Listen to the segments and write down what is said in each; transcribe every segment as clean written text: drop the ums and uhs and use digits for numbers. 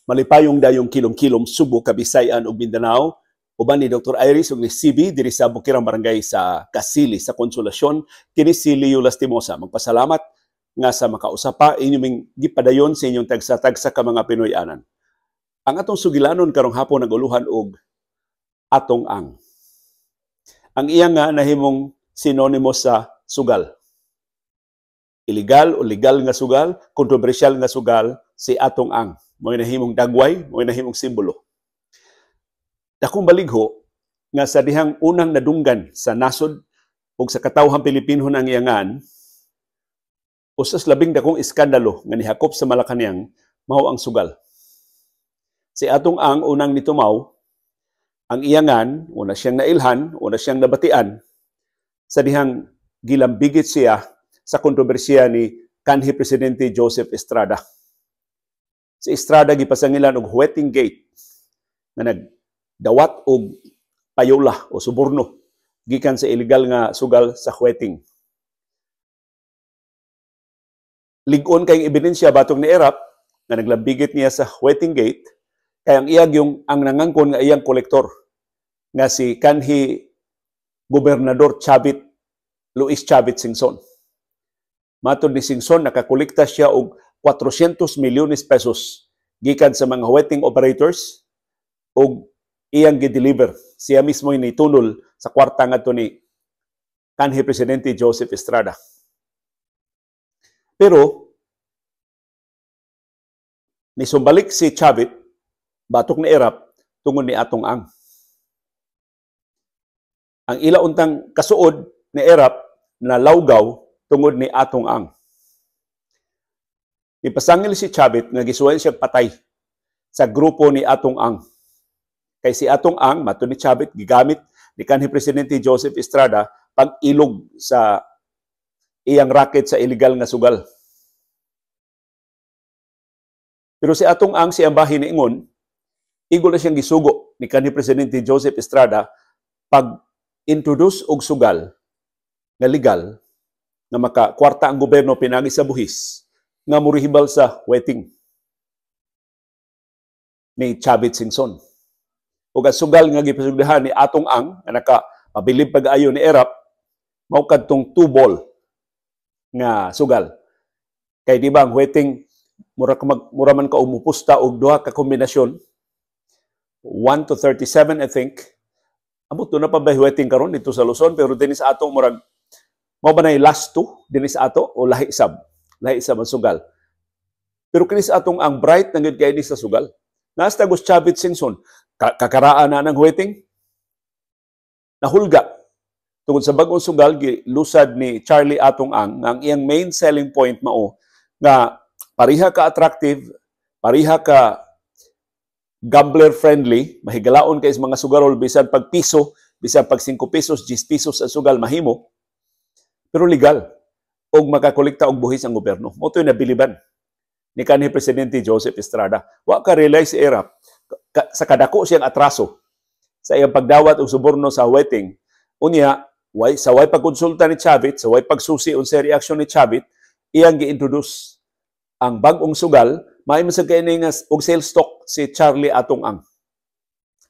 Malipayong dayong kilom-kilom Subo, Kabisayan ug Mindanao. Uban ni Dr. Iris ug ni CB diri sa Bukirang Barangay sa Kasili sa Konsolasyon, kini si Leo Lastimosa. Magpasalamat nga sa makausa pa inyong ming gipadayon sa inyong tagsa-tagsa ka mga Pinoy-anan. Ang atong sugilanon karong hapon naguluhan og Atong Ang. Ang iya nga nahimong sinonimo sa sugal. Illegal o legal nga sugal, kontrobersyal nga sugal, si Atong Ang. Mo'y nahimong dagway, mo'y nahimong simbolo. Dakong baligho nga sa dihang unang nadunggan sa nasod ug sa katawhang Pilipino ang iyangan, usas labing dakong iskandalo nga nihakop sa Malacañang mao ang sugal. Si Atong Ang unang nitumaw, ang iyangan, una siyang nailhan, una siyang nabatian, sa dihang gilambigit siya sa kontrobersiya ni kanhi Presidente Joseph Estrada. Si Estrada gipasangilan og jueteng gate nga nagdawat og payola o suborno gikan sa illegal nga sugal sa jueteng. Lig-on kay ebidensya batok ni Erap nga naglambigit niya sa jueteng gate kay ang iyag yung ang nangangkon nga iyang kolektor nga si kanhi Gobernador Chavit Luis Chavit Singson. Matod ni Singson, nakakolekta siya og 400 milyones pesos gikan sa mga jueteng operators og iyang gi-deliver. Siya mismo nitunol sa kwarta ngadto ni kanhi Presidente Joseph Estrada. Pero nisumbalik si Chavit batok ni Erap tungod ni Atong Ang. Ang ila untang kasuod ni Erap na lawgaw tungod ni Atong Ang. Ipasangil si Chavit nga gisuwayan siya patay sa grupo ni Atong Ang. Kay si Atong Ang, mato ni Chavit, gigamit ni kanhi Presidente Joseph Estrada pag-ilog sa iyang racket sa illegal nga sugal. Pero si Atong Ang, siyang bahin niingon, igol na siyang gisugo ni kanhi Presidente Joseph Estrada pag-introduce og sugal nga legal nga makakwarta ang gobyerno pinagi sa buhis nga murihibal sa jueteng ni Chavit Singson. Ug ang sugal nga gipasugdahan ni Atong Ang nga nakapabilib pag-ayo ni Erap mao kadtong two-ball nga sugal. Kay di ba ang jueteng mura ka mag, mura man ka umupusta og duha ka kombinasyon, 1 to 37 I think. Amot na pa ba jueteng karon dito sa Luzon, pero dinhi sa ato murag mao ba nay last two dinhi sa ato o lahi sab. Lahi sa sugal. Pero kini sa atong Ang bright na gyud kay ni sa sugal. Nasta gos Chavit Singson, kakaraan na ng jueteng. Nahulga. Tungod sa bag-ong sugal, gilusad ni Charlie Atong Ang, nga ang iyang main selling point mao nga pariha ka attractive, pariha ka gambler friendly, mahigalaon kay sa mga sugarol bisan pag piso, bisan pag 5 pesos, 10 pesos ang sugal mahimo, pero legal og makakolekta og buhis ang gobyerno. Mo to'y nabiliban ni kanhi Presidente Joseph Estrada. Wa ka realize si Erap sa kadako siyang atraso sa iyang pagdawat og suborno sa jueteng. Unya, way, sa way pagkonsulta ni Chavit, sa way pagsusi unsa reaksyon ni Chavit, iyang gi-introduce ang bag-ong sugal, maay man sad kay ni nga og sales talk si Charlie Atong Ang.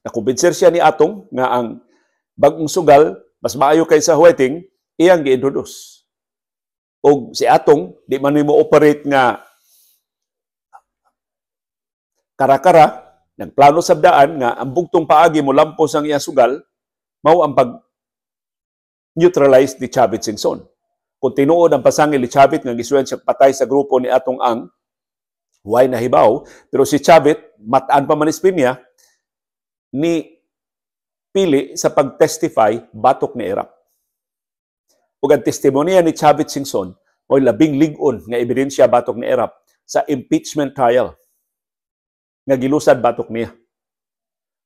Nakumbinser siya ni Atong nga ang bag-ong sugal mas maayo kaysa jueteng, iyang gi-introduce. Og si Atong di man mo operate nga kara-kara, nagplano sabdaan nga ang bugtong paagi mo lampos ang iyang sugal mao ang pag neutralize ni Chavit Singson. Kung tinuod ang pasangil ni Chavit nga gisuwayan siya patay sa grupo ni Atong Ang, way nahibaw, pero si Chavit, mataan pa man ni Spinya, ni pili sa pag-testify batok ni Erap. Ug ang testimonya ni Chavit Singson mo'y labing lig-on nga ebidensya batok ni Erap sa impeachment trial nga gilusad batok niya.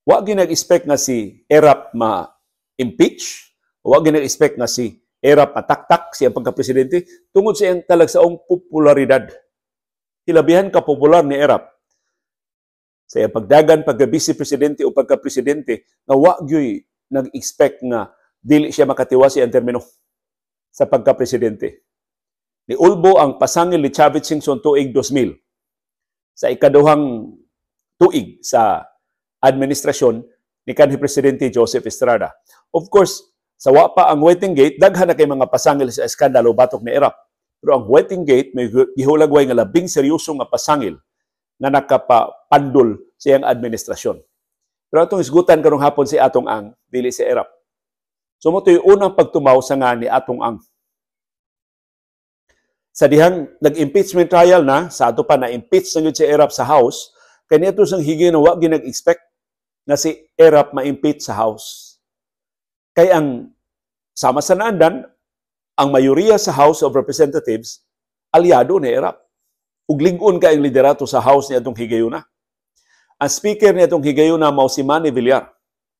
Wa gyud nag-expect nga si Erap ma-impeach, wa gyud nag-expect nga si Erap mataktak siyang pagka-presidente tungod sa iyang talagsaong popularidad. Hilabihan ka popular ni Erap sa iyang pagdagan pagka-vice presidente o pagka-presidente nga wa gyud nag-expect nga dili siya makatiwas siyang termino sa pagka-presidente. Niulbo ang pasangil ni Chavit Singson tuig 2000 sa ikaduhang tuig sa administrasyon ni kanhi Presidente Joseph Estrada. Of course, sa wa pa ang jueteng gate, daghan na kay mga pasangil sa eskandalo batok ni Erap. Pero ang jueteng gate may gihulagway nga labing seryoso nga pasangil nga nakapapandol sa iyang administrasyon. Pero atong isgutan karong hapon si Atong Ang, dili si Erap. So mao to'y unang pagtumaw sa nga ni Atong Ang. Sa dihang nag-impeachment trial na, sa ato pa na-impeach na si Erap sa House, kay niadto sang higayuna wa nag-expect nga si Erap ma-impeach sa House. Kay ang sama sa naandan, ang mayoriya sa House of Representatives aliado ni Erap. Ug lig-on kay ang liderato sa House niadtong higayuna. Ang speaker niadtong higayuna mao si Manny Villar.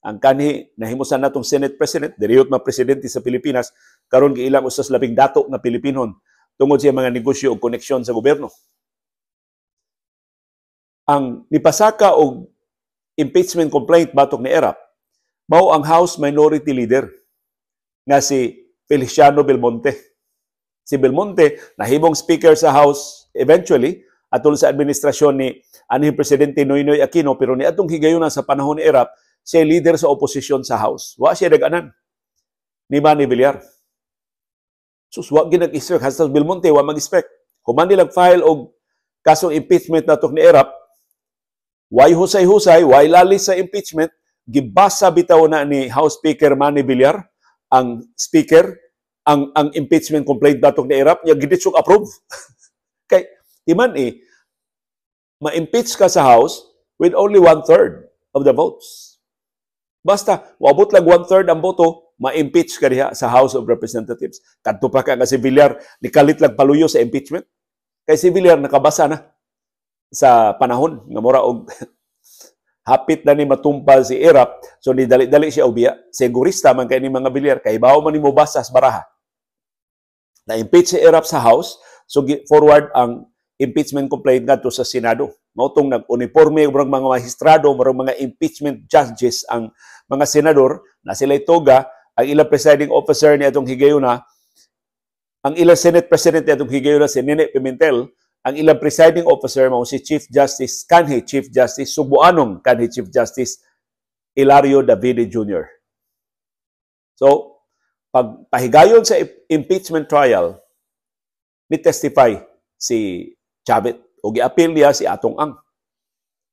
Ang kanhi nahimusan natong Senate President, diriyot ma presidente sa Pilipinas, karon giilang usas labing dato nga Pilipinon tungod sa mga negosyo ug koneksyon sa gobyerno. Ang nipasaka og impeachment complaint batok ni Erap mao ang House Minority Leader nga si Feliciano Belmonte. Si Belmonte nahimong speaker sa House eventually atol sa administrasyon ni anhing Presidente Noynoy Aquino, pero niadtong higayuna sa panahon ni Erap siya leader sa oposisyon sa House. Wa siya nag-anan ni Manny Villar. Sus, wa gyud nag-expect hasta Belmonte wa mag-expect. Human nila file og kasong impeachment natok ni Erap, way husay-husay, way lalis sa impeachment, gibasa bitaw na ni House Speaker Manny Villar ang speaker ang impeachment complaint batok ni Erap nya giditsong approve. Kay timan eh ma-impeach ka sa House with only one-third of the votes. Basta wabot lang one-third ang boto, ma-impeach ka diha sa House of Representatives. Kadto pa ka nga si Villar nikalit lang paluyo sa impeachment. Kay si Villar nakabasa na sa panahon nga mura og hapit na ni matumpal si Erap, so ni dali-dali siya ubiya. Segurista man kay ni mga Villar, kay bawo man nimo basa sa baraha. Na-impeach si Erap sa House, so forward ang impeachment complaint ngadto sa Senado. Mao tong nag-uniforme murag mga mahistrado, murag mga impeachment judges ang mga senador na sila'y toga, ang ilang presiding officer ni atong higayuna, ang ilang Senate President ni atong higayuna si Nene Pimentel, ang ilang presiding officer mao si Chief Justice, kanhi Chief Justice, Sugbuanong kanhi Chief Justice Hilario Davide Jr. So, pag pahigayon sa impeachment trial, ni testify si Chavit o giapil niya si Atong Ang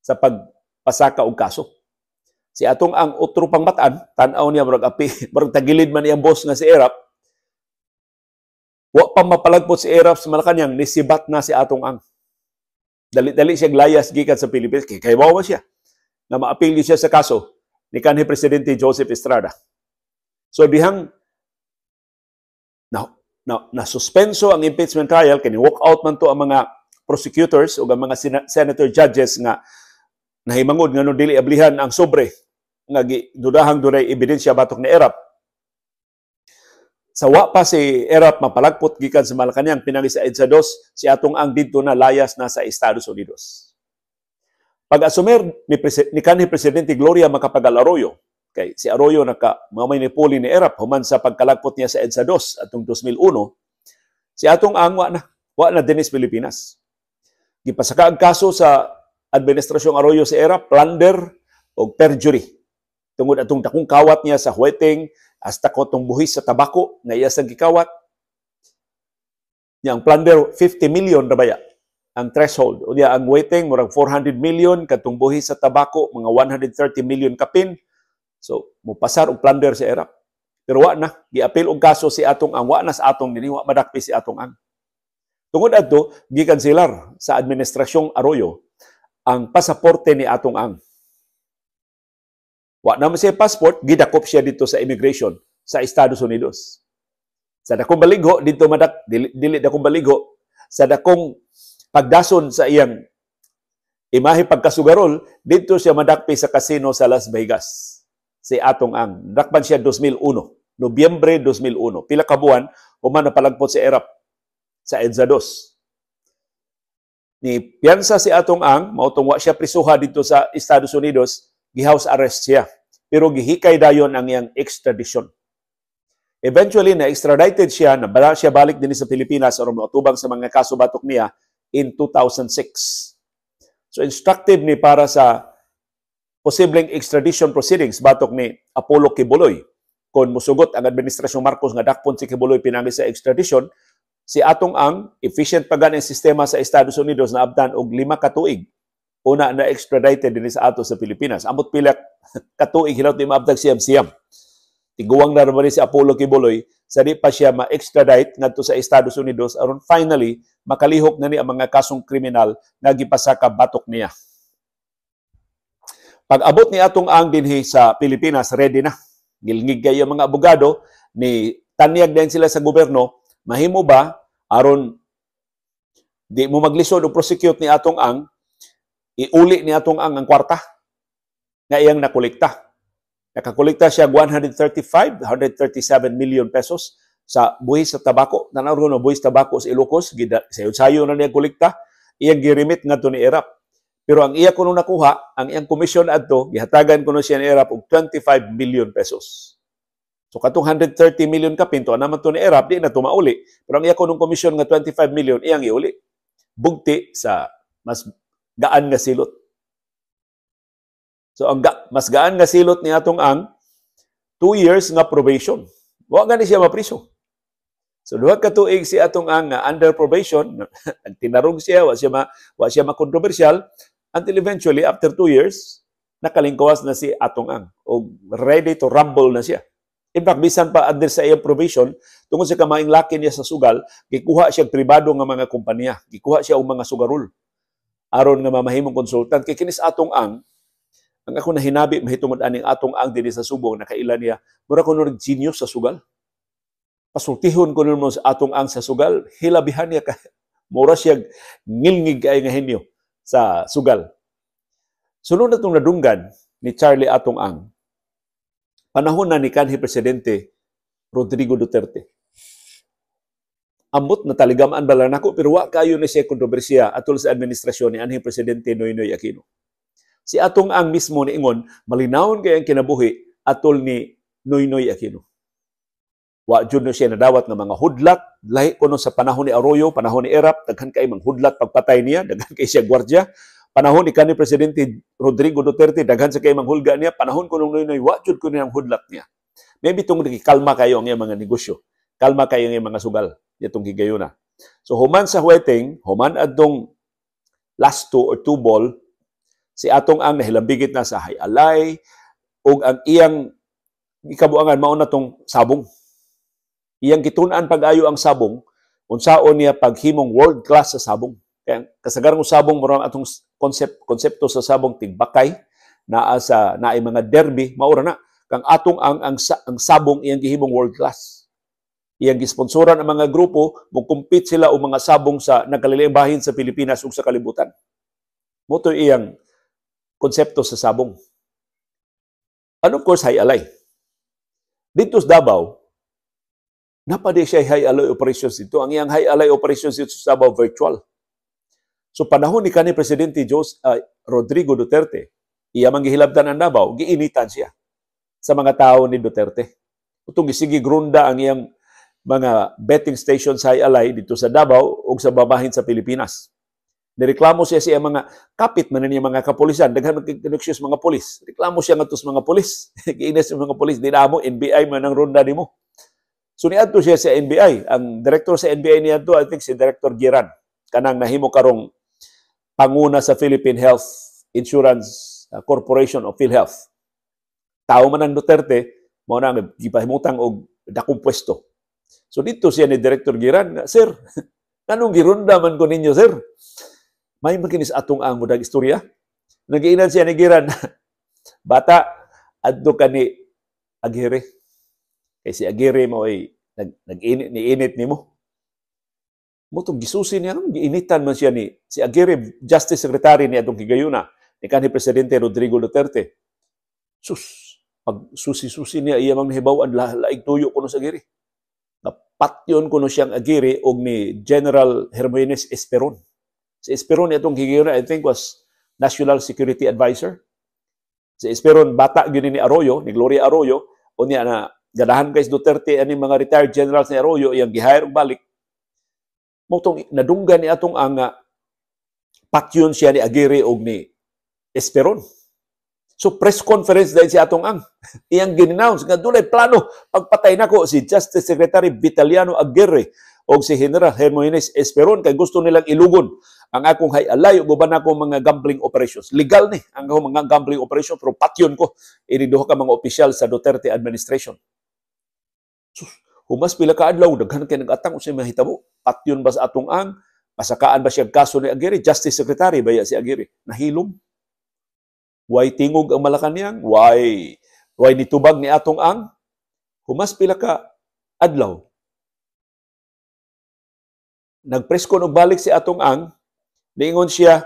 sa pagpasaka og kaso. Si Atong Ang otro pang matan, tan-aw niya murag api, murag tagilid man iyang boss nga si Erap. Wa pa mapalagpot si Erap sa Malacanang, nisibat na si Atong Ang. Dali-dali siya layas gikan sa Pilipinas, kay kaybaw siya na maapil siya sa kaso ni kanhi Presidente Joseph Estrada. So dihang na suspenso ang impeachment trial, kini walk out man to ang mga prosecutors o ang mga senator judges nga nahimangod nga no dili ablihan ang sobre nga gidudahang dunay ebidensya batok ni Erap. Sa wa pa si Erap mapalagpot gikan sa Malacanang pinagi sa EDSA 2, si Atong Ang didto na layas na sa Estados Unidos. Pag-asumer ni kanhi Presidente Gloria Macapagal Arroyo, kay si Arroyo naka mamay ni puli ni Erap human sa pagkalagpot niya sa EDSA 2 atong 2001, si Atong Ang wa na dinhi sa Pilipinas. Gipasaka ang kaso sa administrasyong Arroyo si Erap, plunder o perjury. Tungod atong dakong kawat niya sa jueteng, hasta ko tong buhis sa tabako nga iya sang gikawat. Niya ang plunder 50 million ra baya ang threshold. O niya ang jueteng murag 400 million, katong buhis sa tabako mga 130 million kapin. So mopasar og plunder si Erap. Pero wa na giapil og kaso si Atong Ang, wa na sa atong dinhi, wa madakpi si Atong Ang. Tungod adto gikanselar sa administrasyong Arroyo ang pasaporte ni Atong Ang. Wa naman siya passport, gidakop siya dito sa immigration sa Estados Unidos. Sa dakong baligho dito madak dili, dili dakong baligho sa dakong pagdason sa iyang imahe pagkasugarol, dito siya madakpi sa casino sa Las Vegas. Si Atong Ang. Dakpan siya 2001, Nobyembre 2001. Pila ka buwan human napalagpot si Erap sa EDSA 2. Ni piyansa si Atong Ang, mao tong wa siya prisuha dito sa Estados Unidos, gi-house arrest siya. Pero gihikay dayon ang iyang extradition. Eventually, na-extradited siya, nabala siya balik din sa Pilipinas aron moatubang sa mga kaso batok niya in 2006. So instructive ni para sa posibleng extradition proceedings batok ni Apollo Quiboloy. Kung musugot ang administrasyon Marcos nga dakpon si Quiboloy pinagi sa extradition, si Atong Ang, efficient pa gani ang sistema sa Estados Unidos, na abtan og 5 ka tuig una na extradited dinhi sa ato sa Pilipinas. Amot pila katuig hilot ni maabtag siyam-siyam. Tiguang na naman si Apollo Quiboloy sa di pa siya ma-extradite ngadto sa Estados Unidos aron finally makalihok na ni ang mga kasong kriminal nga gipasaka batok niya. Pag abot ni Atong Ang dinhi sa Pilipinas, ready na. Gilngig kayo mga abogado ni tanyag din sila sa gobyerno, mahimo ba aron di mo maglisod o prosecute ni Atong Ang, iuli ni Atong Ang ang kwarta nga iyang nakolekta? Nakakolekta siya 135, 137 million pesos sa buhis sa tabako. Tanaw no, buhis tabako sa Ilocos, sayo-sayo na niya kolekta, iyang giremit ngadto ni Erap. Pero ang iya kuno nakuha, ang iyang komisyon adto, gihatagan kuno siya ni Erap og 25 million pesos. So katong 130 million kapin to naman to ni Erap, di na to mauli. Pero ang iya kunong komisyon nga 25 million, iyang iuli. Bugti sa mas gaan nga silot. So ang mas gaan nga silot ni Atong Ang, 2 years nga probation. Wa gani siya mapriso. So 2 ka tuig si Atong Ang nga under probation, nagtinarong siya, wa siya makontrobersyal until eventually, after 2 years, nakalingkawas na si Atong Ang o ready to rumble na siya. In fact, bisan pa under sa iyang probation, tungod sa kamaing laki niya sa sugal, gikuha siya pribado nga mga kompanya, gikuha siya og mga sugarol aron nga mamahimong consultant. Kay kinis Atong Ang, ang ako nahinabi mahitungod aning Atong Ang dinhi sa Subo, nakaila niya, mura kuno genius sa sugal. Pasultihon ko mo sa Atong Ang sa sugal, hilabihan niya ka. Mura siya ngilngig kay nga henyo sa sugal. Sunod na itong nadunggan ni Charlie Atong Ang, panahon na ni kanhi Presidente Rodrigo Duterte. Ambot na taligamaan bala nako, pero wa kayo ni siya kontrobersiya atol sa administrasyon ni anhing Presidente Noynoy Aquino. Si Atong Ang mismo niingon, malinawon kay ang kinabuhi atol ni Noynoy Aquino. Wa jud no siya nadawat nga mga hudlat, lahi kuno sa panahon ni Arroyo, panahon ni Erap, daghan kay mga hudlat pagpatay niya, daghan kay siya gwardiya. Panahon ni kanhi Presidente Rodrigo Duterte, daghan sa kay manghulga niya. Panahon kuno Noynoy, wa jud kuno ang hudlat niya. Maybe tungod kalma kayo ang iyang mga negosyo. Kalma kayo ang iyang mga sugal itong higayuna. So human sa jueteng, human adtong last two or two ball, si Atong Ang nahilambigit na sa jai-alay ug ang iyang ikabuangan mao na tong sabong. Iyang gitun-an pag-ayo ang sabong, unsaon niya paghimong world class sa sabong. Kaya kasagaran ng sabong, murang atong konsepto sa sabong tigbakay, naa sa naay mga derby, maura na. Kang Atong Ang, ang sabong iyang gihimong world class. Iyang gisponsoran ang mga grupo, mo-compete sila og mga sabong sa nagkalilaing bahin sa Pilipinas ug sa kalibutan. Mao to iyang konsepto sa sabong. And of course, jai-alay. Dito sa Davao, napadi siya jai-alay operations dito. Ang iyang jai-alay operations dito sa Davao, virtual. So panahon ni kanhi Presidente Rodrigo Duterte, iya man gihilabtan ang Davao, giinitan siya sa mga tao ni Duterte. Utong gisigi grunda ang iyang mga betting station sa jai-alay dito sa Davao ug sa babahin sa Pilipinas. Nireklamo siya sa iyang mga kapit man niya mga kapulisan, daghan man sa mga pulis. Reklamo siya ngadto sa mga pulis. Giinis sa mga pulis, di na mo NBI man ang ronda nimo. So niadto siya sa NBI. Ang director sa NBI niadto, I think si Director Giran, kanang nahimo karong panguna sa Philippine Health Insurance Corporation of PhilHealth. Tao man ang Duterte, mao na gipahimutang og dakong pwesto. So dito siya ni Director Giran, "Sir, nganong girunda man ko ninyo, sir?" May makinis Atong Ang mudag istorya. Nagiinan siya ni Giran, "Bata, adto ka ni Aguirre. Kay si Aguirre mo ay nag-init ni init nimo." Mao tong gisusi niya, giinitan man siya ni si Aguirre, Justice Secretary ni atong higayuna ni kanhi Presidente Rodrigo Duterte. Sus, pag susi-susi niya, iya mang nahibaw-an, laig tuyo kuno sa Aguirre. Napatyon kuno siyang Aguirre og ni General Hermogenes Esperon. Si Esperon itong higayuna, I think, was National Security Advisor. Si Esperon, bata gyud ni Arroyo, ni Gloria Arroyo, unya na ganahan kay Duterte ani mga retired generals ni Arroyo, iyang gihire og balik. Mao tong nadunggan ni Atong Ang Patyon siya ni Aguirre og ni Esperon. So press conference dahil si atong ang iyang gin-announce nga dunay plano pagpatay nako si Justice Secretary Vitaliano Aguirre og si General Hermogenes Esperon kay gusto nilang ilugon ang akong hay-alay ug uban akong mga gambling operations. Legal ni ang akong mga gambling operation, pero patyon ko ini duha ka mga opisyal sa Duterte administration. Sus, humas pila ka adlaw, daghan kay nag-atang unsay mahitabo. Patyon ba sa atong ang pasakaan ba siya kaso ni Aguirre? Justice Secretary ba si Aguirre? Nahilom. Way tingog ang Malacanang, way nitubag ni atong ang. Humas pila ka adlaw, nagpress con og balik si atong ang, niingon siya,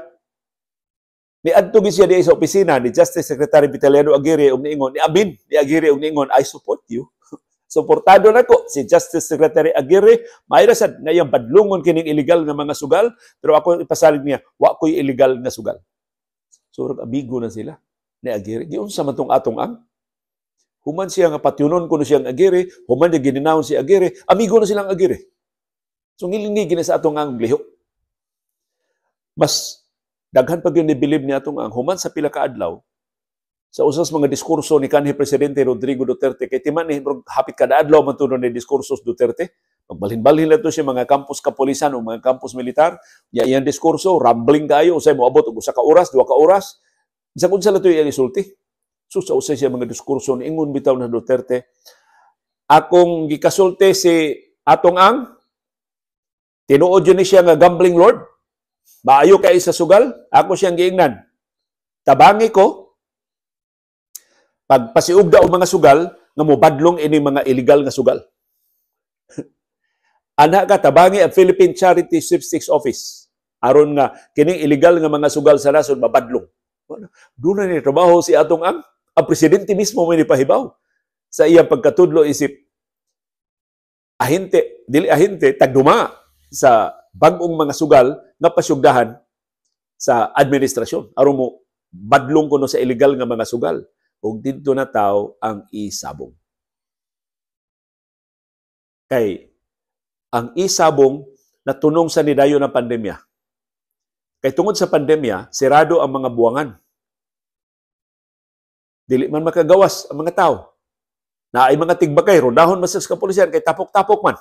niadto gyud siya di sa opisina ni Justice Secretary Vitaliano Aguirre ug niingon, niamin ni Aguirre ug niingon, "I support you." Suportado nako si Justice Secretary Aguirre, maayo sad nga iyang badlungon kining illegal nga mga sugal, pero ako ipasalig niya, wa ko'y illegal nga sugal. So amigo na sila ni Aguirre. Giunsa man tong atong ang? Human siya nga patyunon kuno siyang Aguirre, human niya gininawon si Aguirre, amigo na silang Aguirre. So ngilingig na sa atong ang lihok. Mas daghan pa gyud ni bilib ni atong ang human sa pila ka adlaw sa usas mga diskurso ni kanhi presidente Rodrigo Duterte, kay timan ni hapit kada adlaw man tuno ni diskurso Duterte. Magbalhin-balhin na to siya mga campus kapulisan o mga campus militar ya, iyang diskurso rambling kayo, usay moabot og usa ka oras, 2 ka oras, bisan unsa lang to iyang isulti. So sa usay siya mga diskurso, niingon bitaw na Duterte, "Akong gikasulti si atong ang, tinuod yun ni siya nga gambling lord, maayo kay sa sugal, ako siyang giingnan. Tabangi ko, pagpasiugda og mga sugal, nga mobadlong ini mga illegal nga sugal. Ana ka, tabangi ang Philippine Charity Sweepstakes Office. Aron nga kining illegal nga mga sugal sa nasod mabadlong." Doon na ni trabaho si atong ang presidente mismo may nipahibaw sa iyang pagkatudlo isip ahente, dili ahente, tagduma sa bag-ong mga sugal nga pasyugdahan sa administrasyon aron mo badlong kuno sa illegal nga mga sugal. Ug didto na tao ang isabong. Kay ang isabong natunong sa nidayon ng pandemya. Kay tungod sa pandemya, sirado ang mga buwangan. Dili man makagawas ang mga tao. Naay mga tigbakay, rodahon man sa kapulisan kay tapok-tapok man.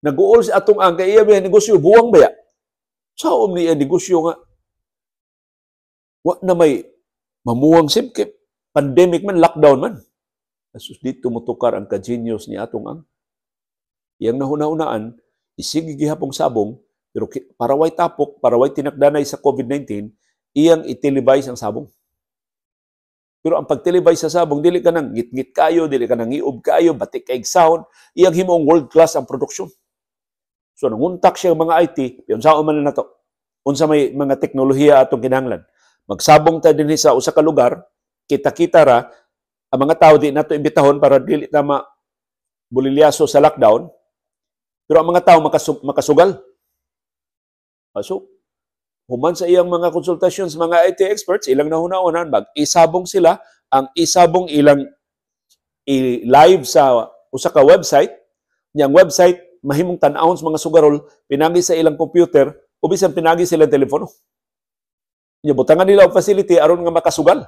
Nag-uol si atong ang kay iya negosyo buwang baya. Saom niya negosyo nga wa na may mamuwang sib kay pandemic man, lockdown man. Asus, dito motukar ang ka-genius ni atong ang. Iyang nahuna-hunaan, isige gihapong sabong, pero para way tapok, para way tinakdanay sa COVID-19, iyang i-televise ang sabong. Pero ang pag-televise sa sabong, dili ka nang ngit-ngit kayo, dili ka nang ngiob kayo, batik kay sound, iyang himong world class ang produksyon. So nanguntak siya ang mga IT, unsaon man na nato? Unsa may mga teknolohiya atong kinahanglan? Magsabong ta dinhi sa usa ka lugar, kita-kita ra ang mga tao, di nato imbitahon para dili ta ma bulilyaso sa lockdown. Pero ang mga tao makasugal. So, human sa iyang mga konsultasyon sa mga IT experts, ilang nahuna-unan, mag-isabong sila, ang isabong ilang i-live sa usa ka website, niyang website mahimong tan-awon sa mga sugarol pinagi sa ilang computer o bisan pinagi sa ilang telepono. Nya butangan nila og facility aron nga makasugal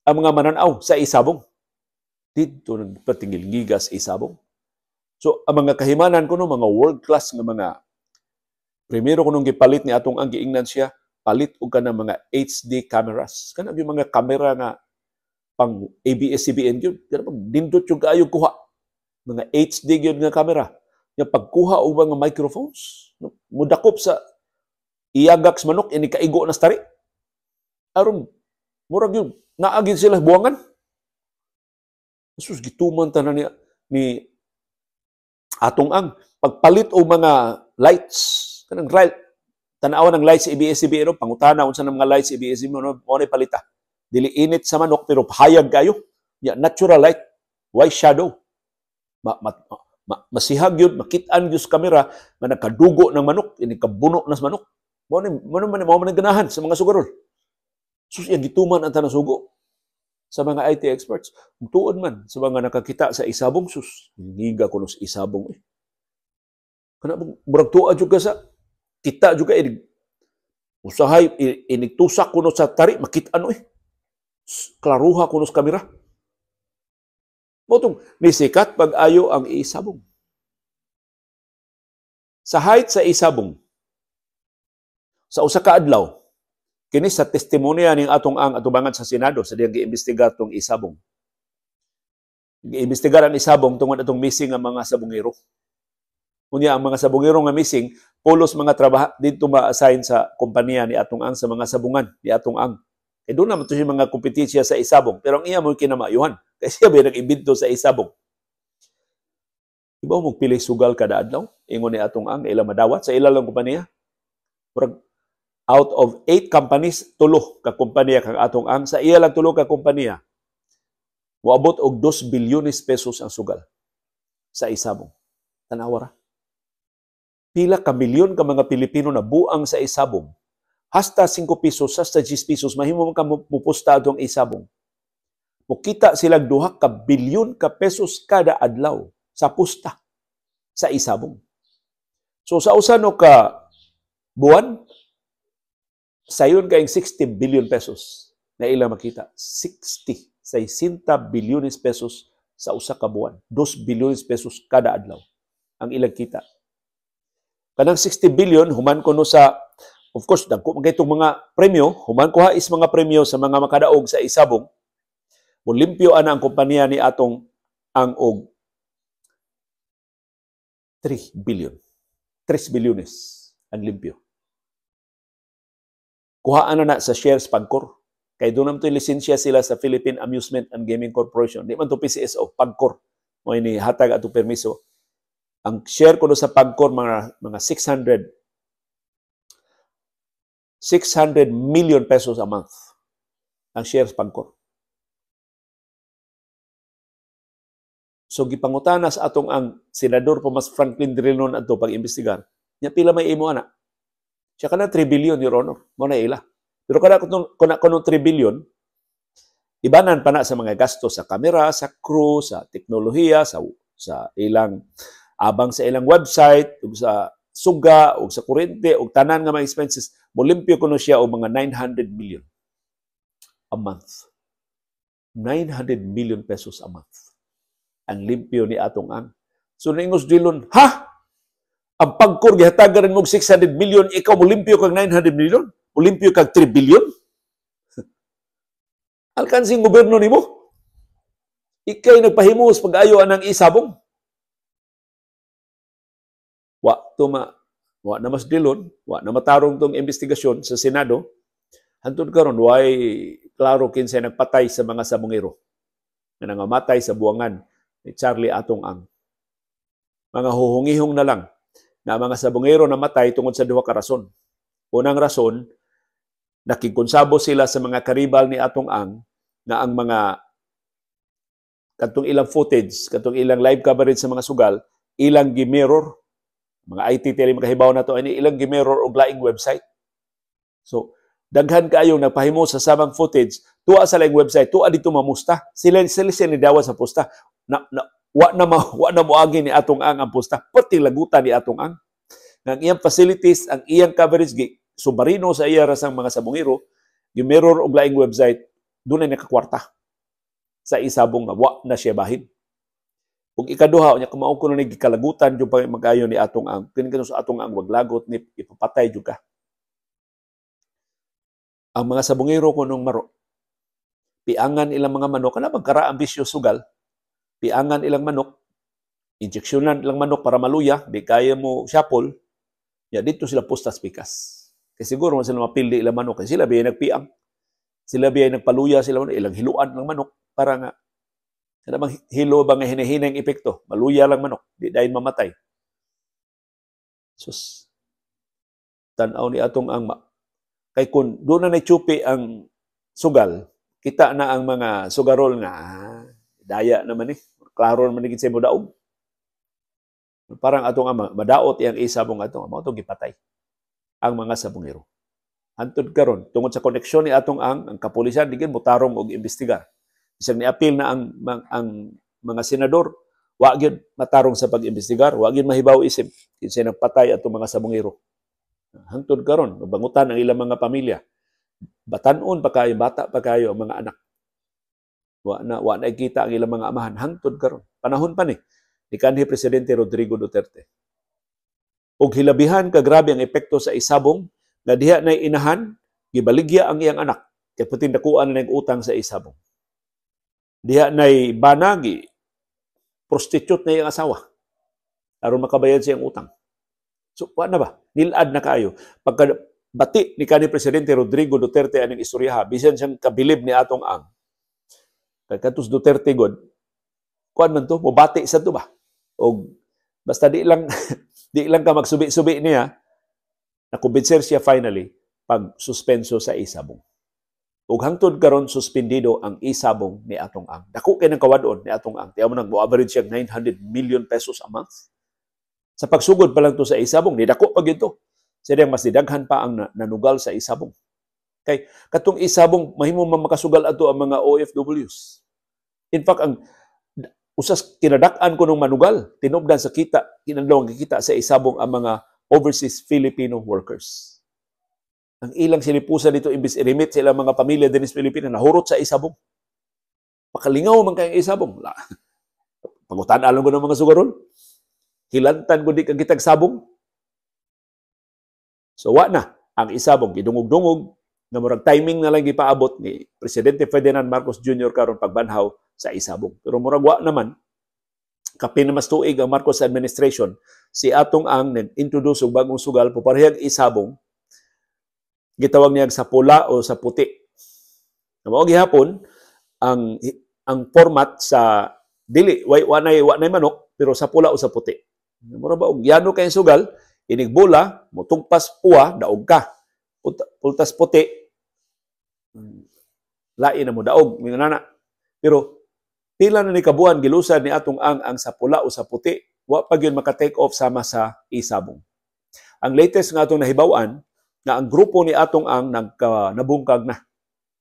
ang mga mananaw sa isabong. Dito nagpatingil gigas isabong. So ang mga kahimanan kuno mga world class nga mga primero kunong gipalit ni atong ang, giingnan siya palit og kanang mga HD cameras. Kana yung mga kamera nga pang ABS-CBN gyud. Kana pag nindot yung kaayo kuha. Mga HD gyud nga kamera. Nga pagkuha og mga microphones, no, mudakop sa iyagak sa manok ini kaigo na stari. Aron murag yun naagin sila buwangan. Jesus, gituman tanan ni atong ang pagpalit og mga lights, kanang right tan-awan ang lights sa ABS-CBN, no? Pangutana unsa ng mga lights sa ABS-CBN, no? Mo na palita. Dili init sa manok pero hayag kayo. Ya, natural light, why shadow. Ma, ma, ma, masihag yun, makitaan yun sa kamera nga nagkadugo ng manok, ini kabuno na sa manok. Mo ni ganahan sa mga sugarol. Sus, yang gituman ang tanang sugo sa mga IT experts. Ug tuod man sa mga nakakita sa isabong, sus, ngiga kuno sa isabong eh. Kana murag tuad jud ka sa kita jud ka eh, Usahay inigtusak kuno sa tari makita ano eh. Klaruha kuno sa kamera. Mao tong nisikat pag-ayo ang isabong. Sa height sa isabong, sa usa ka adlaw, kini sa testimonya ning atong ang atubangan sa Senado sa diyang giimbestigar tong isabong. Giimbestigar ang isabong tungod atong missing nga mga sabongero. Unya ang mga sabongero nga missing, pulos mga trabaho didto ma-assign sa kompanya ni atong ang sa mga sabungan ni atong ang. Kay doon naman to siya mga kompetensya sa isabong, pero ang iya mo kinamayuhan. Kay siya ba nag-imbento sa isabong. Iba mo pili sugal kada adlaw, ingon ni atong ang ila madawat sa ila lang kompanya. Murag out of 8 companies, tulo ka kompanya kang atong ang sa iya lang tulo ka kompanya. Moabot og 2 bilyones pesos ang sugal sa isabong. Tanawa ra. Pila ka milyon ka mga Pilipino na buang sa isabong. Hasta 5 pesos, hasta 10 pesos, mahimo man ka mupusta atong isabong. Mukita sila duha ka bilyon ka pesos kada adlaw sa pusta sa isabong. So sa usa no ka buwan, sayon kayong 60 billion pesos na ilang makita. 60, 60 bilyones pesos sa usa ka buwan. 2 bilyones pesos kada adlaw ang ilang kita. Kanang 60 billion, human kuno sa, of course, dagko man kaytong mga premyo, human kuha is mga premyo sa mga makadaog sa isabong, mulimpyo ana ang kompanya ni atong ang og 3 billion. 3 bilyones ang limpyo. Kuhaan na na sa shares Pagcor. Kay doon naman ito lisensya sila sa Philippine Amusement and Gaming Corporation. Di man to PCSO, Pagcor. Mo ini hatag ato permiso. Ang share ko sa Pagcor mga 600 million pesos a month ang shares Pagcor. So gipangutana sa atong ang senador pa mas Franklin Drilon adto pag-imbestigar. Nya pila may imo ana? Siya kana 3 billion, Your Honor. Mo na ila. Pero kada kuno kuno 3 billion, ibanan pa na sa mga gasto sa kamera, sa crew, sa teknolohiya, sa ilang abang sa ilang website, ug sa suga, ug sa kuryente, ug tanan nga mga expenses, molimpyo kuno siya og mga 900 million a month. 900 million pesos a month. Ang limpyo ni atong ang. So niingos Drilon, ha? Ang Pagcor gihatagan mo 600 million, ikaw molimpyo kag 900 million? Molimpyo kag 3 billion? Alkansing gobyerno nimo. Ikay nagpahimos pag-ayo anang isabong. Wa tuma, wa na mas Drilon, wa na matarong tong investigasyon sa Senado. Hantod karon way klaro kinsay nagpatay sa mga sabongero na nangamatay sa buwangan ni Charlie Atong Ang. Mga huhungihong na lang na mga sabongero namatay tungod sa duha ka rason. Unang rason, nakikonsabo sila sa mga karibal ni Atong Ang na ang mga katong ilang footage, katong ilang live coverage sa mga sugal, ilang gimirror, mga IT tele makahibaw na to, ani ilang gimirror og laing website. So, daghan kaayong nagpahimo sa samang footage, tuwa sa laing website, tuwa dito mamusta. Sila sila sila ni dawa sa pusta. Na, na, wa na ma, wa na moagi ni Atong Ang ang pusta. Pati lagutan ni Atong Ang. Ang iyang facilities, ang iyang coverage, gi, subarino sa iya rasang mga sabongero, gimirror og laing website, dunay nakakwarta sa isabong nga wa na siya bahin. Ug ikaduha, unya kumao kuno ni gikalagutan jud pa magayo ni Atong Ang. Kini kanu sa Atong Ang wag lagot ni ipapatay jud ka. Ang mga sabongero kunong maro, piangan ilang mga manok, kana bang kara ambisyo sugal, piangan ilang manok, injeksyonan ilang manok para maluya, di kaya mo shuffle, ya dito sila postas pikas. Kay siguro man sila mapildi ilang manok, kay sila biyay nagpiang, sila biyay nagpaluya, sila ilang hiluan ng manok, para nga, kana bang hilo ba nga hinahinang epekto, maluya lang manok, di dahil mamatay. Sus, tan-aw ni Atong Ang kay kun doon na naichupi ang sugal, kita na ang mga sugarol nga, daya naman eh. Klaro naman ni sa daog. Parang atong ama, madaot iyang isabong atong ama, itong gipatay ang mga sabongero. Hantod karon tungod sa koneksyon ni atong ang kapulisan, digin motarong og imbestigar. Bisag niapil na ang mga senador, wa gyud matarong sa pag-imbestigar, wa gyud mahibaw isip kinsay nagpatay atong mga sabongero. Hangtod karon mabangutan ang ilang mga pamilya. Batan-on pa kayo, bata pa kayo ang mga anak. Wa na kita ang ilang mga amahan hangtod karon. Panahon pa ni kanhi Presidente Rodrigo Duterte. Og hilabihan ka grabe ang epekto sa isabong nga diha nay inahan gibaligya ang iyang anak kay puting dakuan na utang sa isabong. Diha nay bana gi prostitute na iyang asawa aron makabayad sa iyang utang. So, wa na ba? Nilad na kaayo. Pagka bati ni kanhi Presidente Rodrigo Duterte aning istorya, bisan siyang kabilib ni Atong Ang. Kay katus Duterte god, kuan man to, mobati sa to ba? Og basta di lang ka magsubi-subi niya, nakumbinser siya finally pag suspenso sa isabong. Ug hangtod karon suspendido ang isabong ni Atong Ang. Dako kay nang kawad-on ni Atong Ang. Tiyaw mo nang mo-average siya 900 million pesos a month. Sa pagsugod pa lang to sa isabong, ni dako pa gyud to. Siya mas didaghan pa ang nanugal sa isabong. Kay katong isabong mahimo man makasugal adto ang mga OFWs. In fact, ang usas kinadak-an ko nung manugal, tinubdan sa kita, kinadlawang kikita sa isabong ang mga overseas Filipino workers. Ang ilang sinipusa dito, imbis i-remit sa ilang mga pamilya din sa Pilipinas, nahurot sa isabong. Pakalingaw man kayong isabong. La. Pangutan-alam ko ng mga sugarol. Hilantan ko di kang kitag sabong. So wa na ang isabong. Gidungog-dungog na murag timing na lang gipaabot ni Presidente Ferdinand Marcos Jr. karon pagbanhaw sa isabong. Pero murag wa naman, kapin na mas tuig ang Marcos administration, si Atong Ang nag-introduce og bagong sugal, puparehag isabong, gitawag niya sa pula o sa puti. Mao gihapon ang format sa dili way wa nay manok pero sa pula o sa puti. Mura ba og yano kay sugal, inig bola, motungpas puwa, daog ka. Pultas puti, lain na mo daog, mingon na. Pero pila na ni kabuan gilusad ni Atong ang sa pula o sa puti, wa pa gyud maka-take off sama sa isabong. Ang latest nga atong nahibaw-an nga ang grupo ni Atong Ang nagka nabungkag na.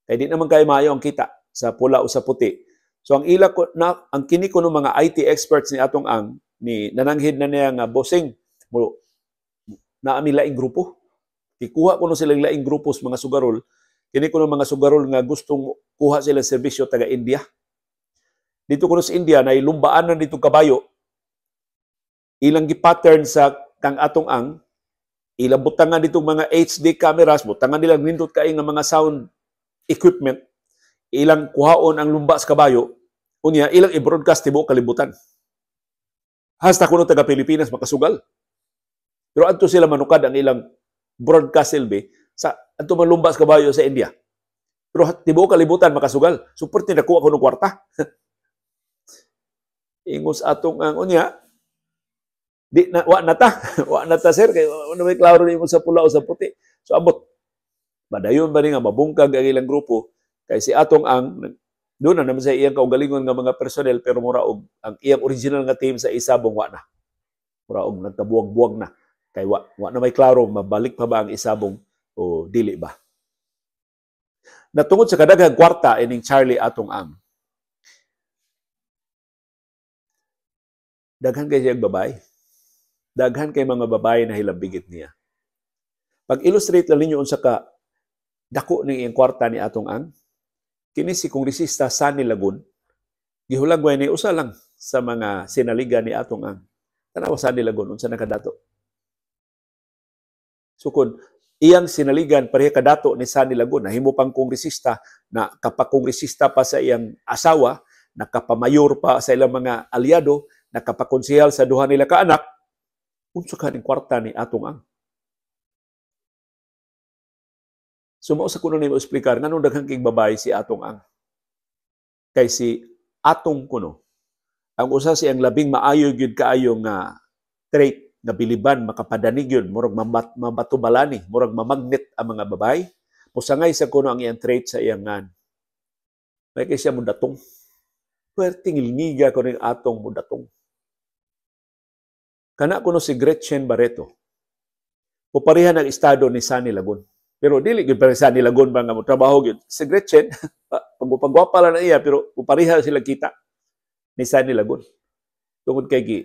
Kay di naman kay maayo ang kita sa pula o sa puti. So ang ila ko na ang kini kuno mga IT experts ni Atong Ang ni nananghid na niya nga bossing mo naami laing grupo. Kikuha kuno sila laing grupo sa mga sugarol. Kini kuno mga sugarol nga gustong kuha sila serbisyo taga India. Dito kuno sa India na lumbaan na dito kabayo. Ilang gi-pattern sa kang Atong Ang, ilang butangan dito mga HD cameras, butangan nila nindot kay nga mga sound equipment, ilang kuhaon ang lumba sa kabayo, unya ilang i-broadcast tibuok kalibutan. Hasta kuno taga Pilipinas makasugal. Pero adto sila manukad ang ilang broadcast silbi sa adto man lumba sa kabayo sa India. Pero tibuok kalibutan makasugal. Super tinakuha kuno kwarta. Ingos Atong Ang unya di na wa na ta, wa na ta sir kay wa na may klaro nimo sa pula o sa puti. So abot madayon ba ni nga mabungkag ang ilang grupo kay si Atong Ang doon na naman sa iyang kaugalingon nga mga personnel pero mura og ang iyang original nga team sa isabong wa na. Mura og nagkabuwag-buwag na kay wa na may klaro mabalik pa ba ang isabong o dili ba. Natungod sa kadaghang kwarta ining Charlie Atong Ang, daghan kay siyang babae. Daghan kay mga babae na hilambigit niya. Pag-illustrate lang ninyo unsa ka dako ning iyang kwarta ni Atong Ang, kini si Kongresista Sonny Lagun, gihulagway ni usa lang sa mga sinaliga ni Atong Ang. Tanawa Sonny Lagun, unsa nakadato. So kung iyang sinaligan pareha kadato ni Sonny Lagun, nahimo pang kongresista, na kapakongresista pa sa iyang asawa, nakapamayor pa sa ilang mga aliado, nakapakonsehal sa duha nila kaanak, unsa ka ning kwarta ni Atong Ang? So mao sa kuno nimo explicar nganong daghang kay babae si Atong Ang. Kay si Atong kuno ang usa siyang labing maayo gyud kaayo nga trait nga biliban makapadanig gyud, murag mabatubalani, murag mamagnet ang mga babae. Pusangay sa kuno ang iyang trait sa iyang ngan. May kay siya mudatong. Puwerteng ilngiga kuno yung Atong mudatong. Kana kuno si Gretchen Barretto. Puparihan ang estado ni Sonny Lagun. Pero dili gyud pare Sonny Lagun ba nga motrabaho gyud. Si Gretchen, pagpagwapa lang na iya, pero puparihan sila kita ni Sonny Lagun. Tungod kay gi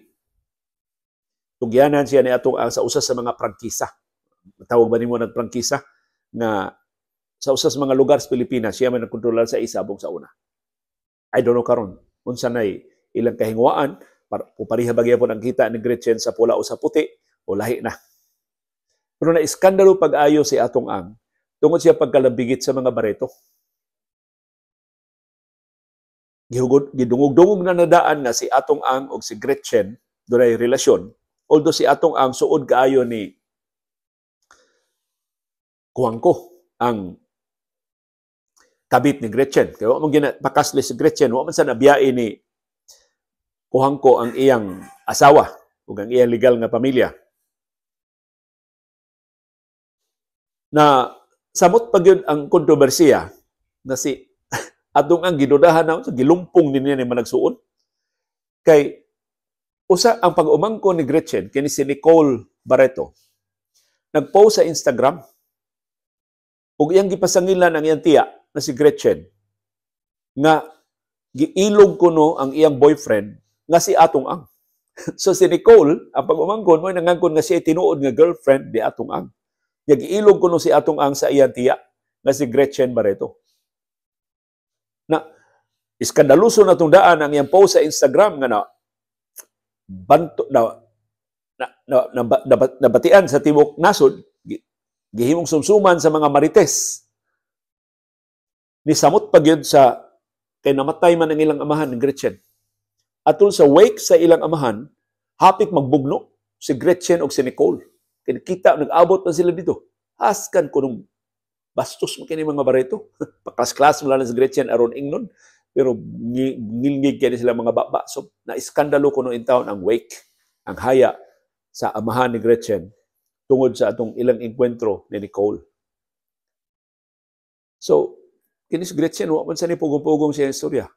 tugyanan siya ni Atong Ang sa usa sa mga prangkisa. Tawag ba nimo nagprangkisa nga sa usas mga lugar sa Pilipinas siya man nagkontrolar sa isa sa una. I don't know karon unsa nay ilang kahinguhaan, pareha ba gyapon ang kita ni Gretchen sa pula o sa puti o lahi na. Pero na iskandalo pag-ayo si Atong Ang tungod siya pagkalambigit sa mga Barreto. Gihugod, gidungog-dungog na nadaan nga si Atong Ang og si Gretchen dunay relasyon. Although si Atong Ang suod kaayo ni Cojuangco, ang kabit ni Gretchen. Kaya wa man ginapakasli si Gretchen, wa man sa nabiyae ni Cojuangco ang iyang asawa ug ang iyang legal nga pamilya. Na samot pa gyud ang kontrobersiya na si Atong Ang gidudahan na gilumpong niya ni managsuon. Kay usa ang pag-umangko ni Gretchen kini si Nicole Barreto, nagpost sa Instagram ug iyang gipasangilan ang iyang tiya na si Gretchen nga giilog kuno ang iyang boyfriend nga si Atong Ang. So si Nicole, ang pag-umangkon mo nangangkon nga siya tinuod nga girlfriend ni Atong Ang. Nga giilog kuno si Atong Ang sa iyang tiya nga si Gretchen Barreto. Na iskandaloso na tong daan ang iyang post sa Instagram nga na banto na na, na, na, na, nabatian sa tibuok nasod, gihimong sumsuman sa mga marites. Ni samot pa gyud sa kay namatay man ang ilang amahan ni Gretchen. Atol sa wake sa ilang amahan, hapit magbugno si Gretchen og si Nicole. Kay kita nag-abot na sila dito. Askan ko nung bastos mo kini mga Barreto. Paklas-klas mo lang si Gretchen aron ingnon, pero ngilngig kini sila mga baba. So na-iskandalo kuno in town ang wake, ang haya sa amahan ni Gretchen tungod sa atong ilang engkwentro ni Nicole. So kini si Gretchen wa man sa ni pugong-pugong siya istorya.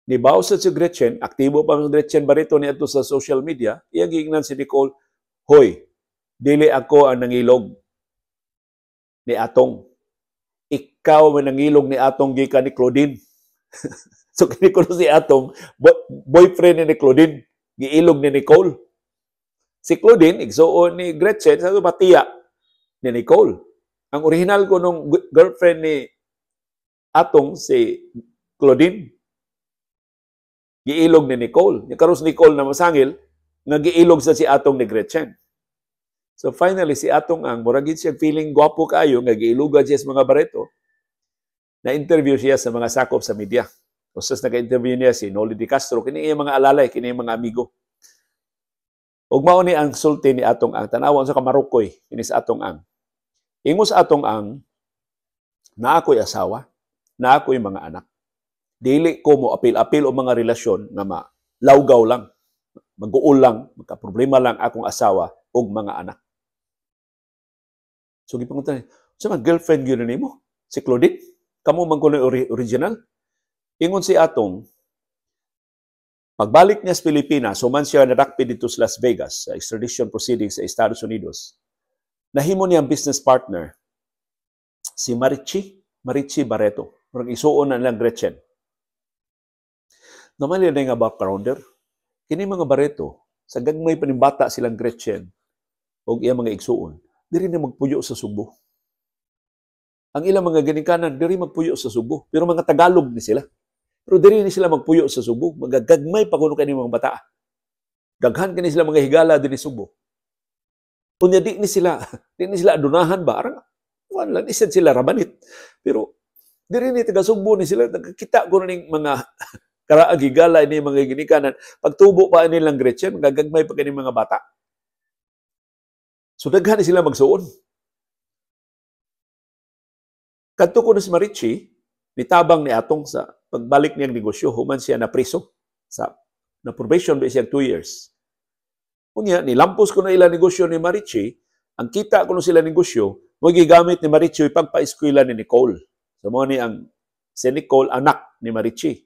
Nibaw sa si Gretchen, aktibo pa si Gretchen Barreto ni adto sa social media, iyang giingnan si Nicole, "Hoy, dili ako ang nangilog ni Atong. Ikaw man nangilog ni Atong gikan ni Claudine." So kini kuno si Atong, boyfriend ni Claudine, giilog ni Nicole. Si Claudine, igsuon ni Gretchen, sa batiya ni Nicole. Ang original ko nung girlfriend ni Atong si Claudine, giilog ni Nicole. Ni karos Nicole na masangil, nga giilog sa si Atong ni Gretchen. So finally, si Atong Ang, murag siya feeling gwapo kaayo, nga giilugan siya sa mga Barreto, na-interview siya sa mga sakop sa media. Usas naka-interview niya si Noli de Castro, kini iyang mga alalay, kini iyang mga amigo. Ug mao ni ang sulti ni Atong Ang, tan-awa sa kamarukoy kini sa Atong Ang. Ingon sa Atong Ang, "Na ako'y asawa, na ako'y mga anak. Dili ko mo apil-apil o mga relasyon nga malawgaw lang, maguol lang, magka-problema lang akong asawa ug mga anak." So gipangutan, "Sa mga girlfriend gyud nimo, si Claudine, kamo man kuno original?" Ingon si Atong, pagbalik niya sa Pilipinas, human siya nadakpi dito sa Las Vegas sa extradition proceedings sa Estados Unidos, nahimo niyang business partner si Marichi Barreto. Murag isuon na nilang Gretchen. Naman nila nga backgrounder, kini mga Barreto, sa gagmay panimbata silang Gretchen og iyang mga igsuon, diri na magpuyo sa Subo. Ang ilang mga ginikanan, diri magpuyo sa Subo. Pero mga Tagalog ni sila. Pero diri ni sila magpuyo sa Subo. Magagagmay pa kuno kani mga bata. Daghan kini sila mga higala dinhi Subo. Unya di ni sila adunahan ba? Arang, wala lang, isad sila rabanit. Pero diri ni taga Subo ni sila, nagkita ko ning mga karaag higala ini mga ginikanan. Pagtubo pa nilang Gretchen, magagagmay pa kini mga bata. So daghan ni sila magsuon. Kadto ko na si Marichi, nitabang ni Atong sa pagbalik niyang negosyo, human siya na priso sa na probation ba siya 2 years. Unya, nilampos ko na ilang negosyo ni Marichi, ang kita ko na sila negosyo, magigamit ni Marichi pagpa-eskwela ni Nicole. So mo ni ang si Nicole anak ni Marichi.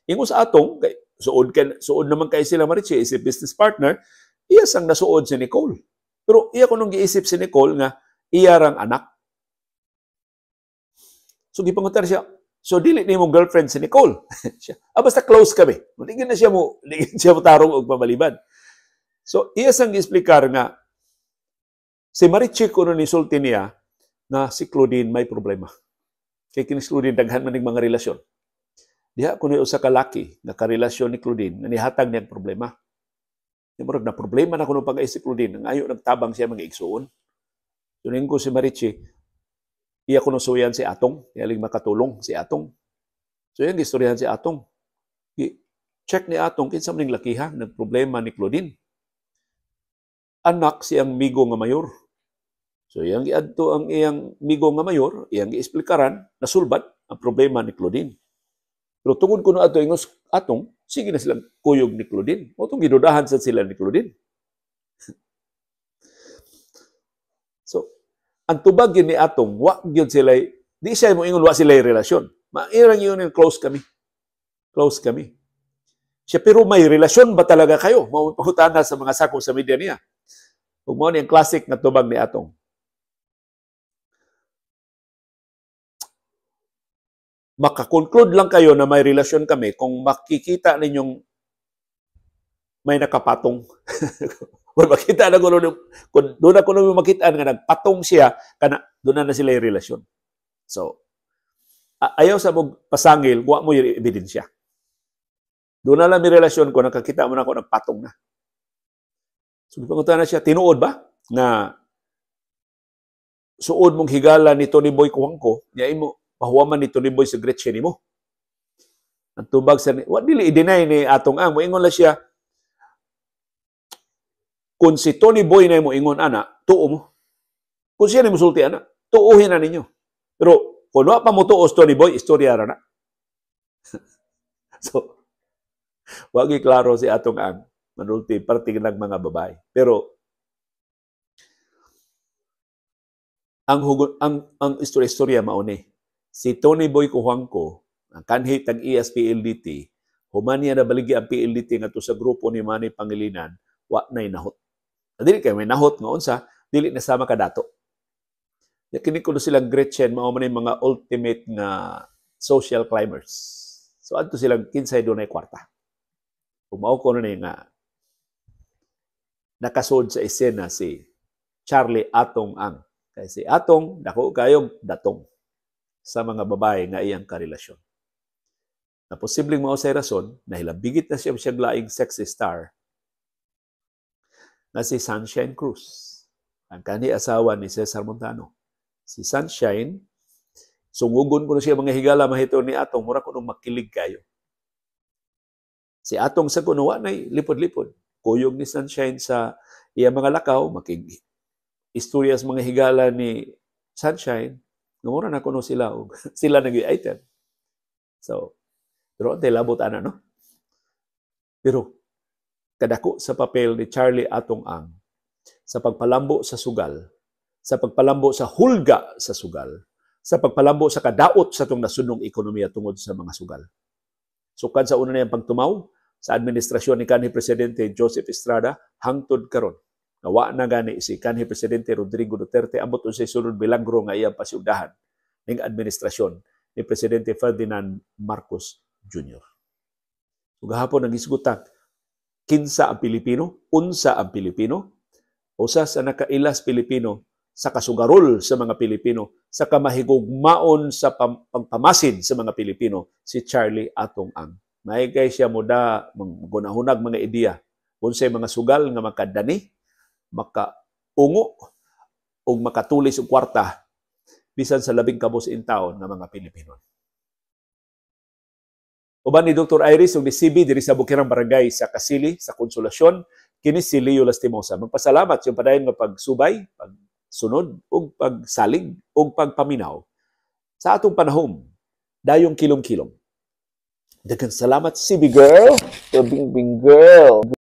Ingon sa Atong, kay, suod naman kay sila Marichi, is a business partner, iya sang nasuod si Nicole. Pero iya ko nung giisip si Nicole nga iya rang anak. So gipangutan siya, "So dili nimo girlfriend si Nicole?" Siya, "Basta close kami." Di na siya mo tarong og pamaliban. So iya sang giexplikar nga Si Marichi kuno nisulti niya nga si Claudine may problema. Kay kini si Claudine daghan man ning mga relasyon. Diha kuno usa ka laki nga karelasyon ni Claudine nga nihatag niya problema. Di murag na problema na kuno pag si Claudine, ang ayo nagtabang siya mga igsuon. So ko si Marichi, iya kuno suyan si Atong, iyaling makatulong si Atong. So yan gistoryahan si Atong. Check ni Atong kinsa man ning lakiha nagproblema ni Claudine. Anak siyang migo nga mayor. So iyang giadto ang iyang migo nga mayor, iyang giesplikaran, nasulbad ang problema ni Claudine. Pero tungod kuno ato ingos Atong, sige na silang kuyog ni Claudine. O itong gidudahan sa sila ni Claudine. So, ang tubag yun ni Atong, wa gyud sila, di siya mo ingon wa sila relasyon. Mairang yun yung close kami. Close kami. Siya, pero may relasyon ba talaga kayo? Mao pangutana sa mga sako sa media niya. Ug mao ni ang classic nga tubag ni Atong. Makakonclude lang kayo na may relasyon kami kung makikita ninyong may nakapatong. Kung makita na kuno, kung doon na kuno makita nga nagpatong siya, kana doon na sila yung relasyon. So, ayaw sa mong pasangil, wa mo yung ebidensya. Doon na lang may relasyon ko, nakakita mo na ako, nagpatong na. So, pangutana siya, tinuod ba na suod mong higala ni Tony Boy Cojuangco, niya imo, pahuwaman ni Tony Boy sa Gretchen nimo? Ang tubag sa, wa dili i-deny ni Atong Ang, moingon lang siya, kung si Tony Boy na mo ingon ana, tuo mo. Kung siya ni musulti ana, tuuhin na ninyo. Pero kung wa pa mo tuo si Tony Boy, istorya ra na. So, wagi klaro si Atong Ang manulti parte ng mga babae. Pero ang hugon, ang istorya-istorya mao ni si Tony Boy Cojuangco, ang kanhi tag ESPLDT, human niya nabaligi ang PLDT ngadto sa grupo ni Manny Pangilinan, wa na'y nahot. Dili kay may nahot nga unsa, dili na sama kadato. Ya kini kuno silang Gretchen mao man mga ultimate nga social climbers. So adto silang kinsay dunay kwarta. Ug mao kuno ni nga nakasod sa esena si Charlie Atong Ang. Kay si Atong dako kayong datong sa mga babae nga iyang karelasyon. Na posibleng mao say rason na hilabigit na siya siyang laing sexy star na si Sunshine Cruz, ang kanhi asawa ni Cesar Montano. Si Sunshine, sungugon ko na siya mga higala mahito ni Atong, mura ko nung makilig kayo. Si Atong sa kuno, wa na'y lipod-lipod. Kuyog ni Sunshine sa iya mga lakaw, makig istorya sa mga higala ni Sunshine, mura na kuno sila, og sila nag-item. So, pero antay labot ana, no? Pero kadako sa papel ni Charlie Atong Ang sa pagpalambo sa sugal, sa pagpalambo sa hulga sa sugal, sa pagpalambo sa kadaot sa itong nasunong ekonomiya tungod sa mga sugal. Sukad sa una niyang pagtumaw sa administrasyon ni kanhi Presidente Joseph Estrada hangtod karon. Nawa na gani si kanhi Presidente Rodrigo Duterte ambot unsay sunod milagro nga iyang pasiugdahan ning administrasyon ni Presidente Ferdinand Marcos Jr. So, gahapon ang gisgutan, kinsa ang Pilipino, unsa ang Pilipino, usa sa nakailas Pilipino sa kasugarol sa mga Pilipino, sa kamahigugmaon sa pagpamasid sa mga Pilipino, si Charlie Atong Ang. Maigay siya muda gunahunag mga ideya unsay mga sugal nga makadani, makaungo ug makatulis og kwarta bisan sa labing kabus in taon nga mga Pilipino. Uban ni Dr. Iris ug ni CB diri sa Bukirang Barangay sa Kasili sa Konsolasyon, kini si Leo Lastimosa. Magpasalamat sa padayon nga pagsubay, pagsunod ug pagsalig ug pagpaminaw sa atong panahom dayong kilom-kilom. Daghang salamat, CB girl, the Bing Bing girl.